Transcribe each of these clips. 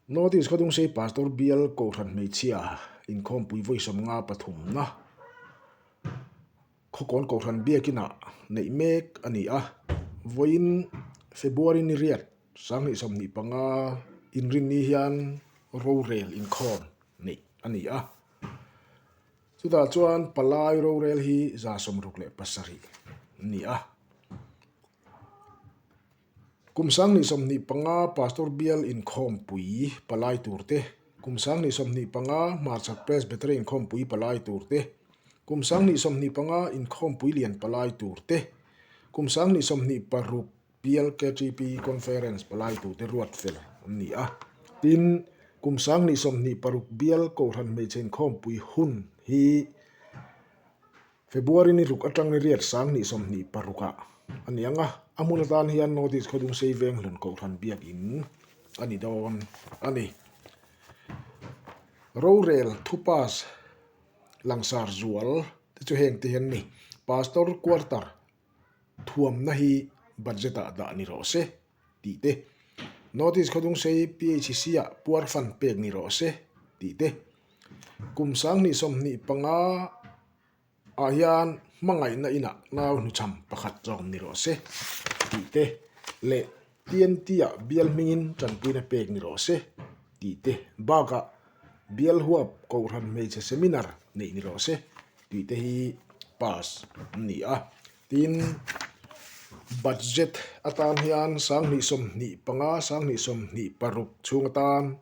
North East Khawdungsei Pastor Bial Kohhran Hmeichhia Inkhawmpui vawi 53 na Khawkawn Kohhran Biakinah neih mek a ni a. Vawiin February ni riat 2025 inrinni hian rorel inkhawm neih a ni a. Chutah chuan palai rorel hi 67 an ni a. Kum 2025 Pastor Bial Inkhawmpui palai tur te, kum 2025 Hmarchhak Presbytery Inkhawmpui palai tur te, kum 2025 Inkhawmpui Lian palai tur te, kum 2026 Bial KTP Conference palai tur te ruat fel an ni a. Tin, kum 2026 Bial Kohhran Hmeichhe Inkhawmpui hun hi February ni ruk atang ni riat 2026 ah a ni ang a, a hmun atan hian North East Khawdung Sei Venghlun Kohhran Biakin a ni dawn a ni. Rorel thupass langsar zual te chu heng te hi an ni. Pastor quarter thuamna hi budget ah dah ni rawh se tih te, North East Khawdung Sei PHC ah puar fund pek ni rawh se tih te, Kum 2025 ah hian hmangaihna inah nau hnuchham pakhat zawk ni rawh se tih te leh TNT ah bial hmingin tanpuina pek ni rawh se tih te bakah bial huap kohhran hmeichhe seminar neih ni rawh se tih te hi pass an ni a. Tin, budget atan hian 2025, 2026 chhung atan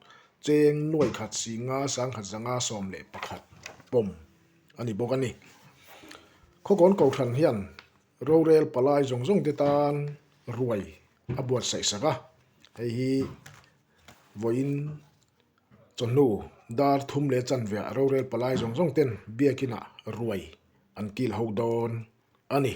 Cheng nuai khat singa sangkhat zanga 11 pawm a ni bawk a ni. Khawkawn Kohhran hian rorel palai zawng zawng te tan ruai a buatsaih sak a, hei hi vawiin chawhnu dar thum leh chanveah rorel palai zawng zawng ten biakinah ruai an kil ho dawn a ni.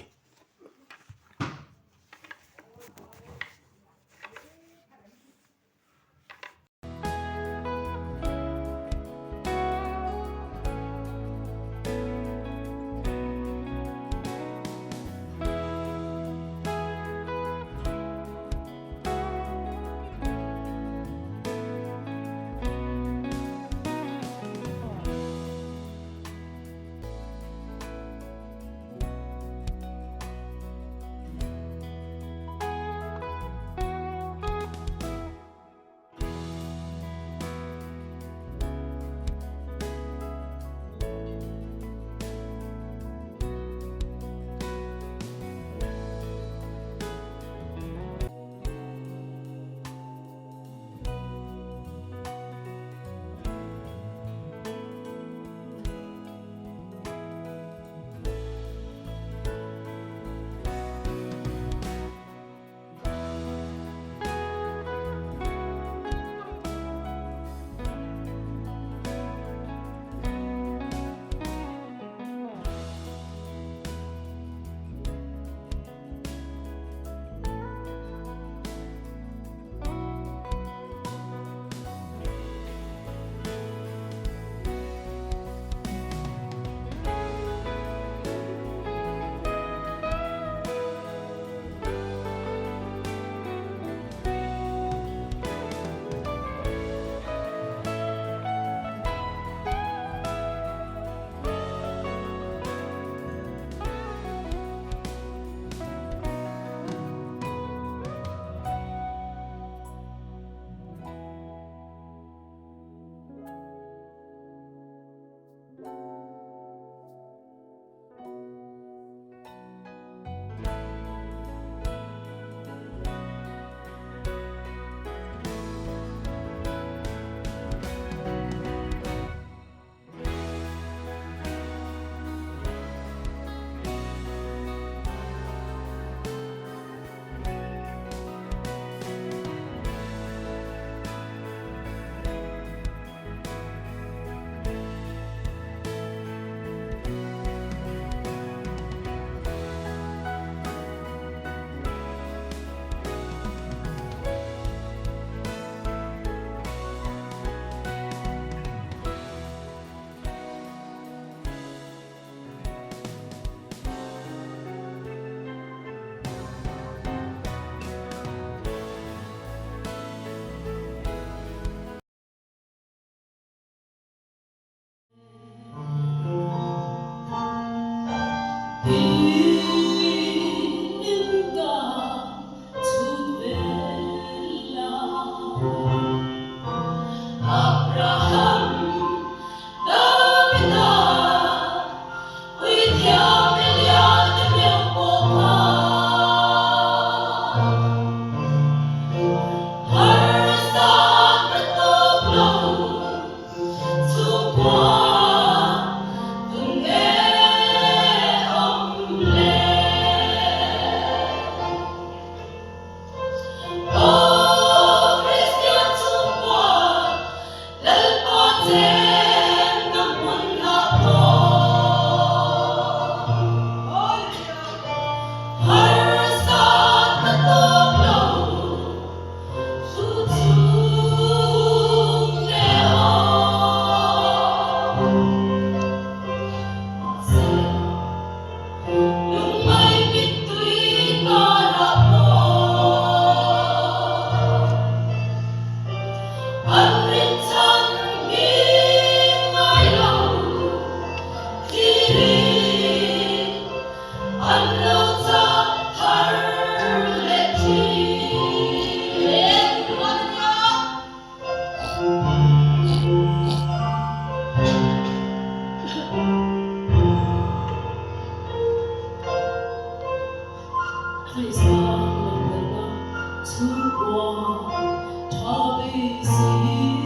Krista lo kalna chhungkua tha beisei.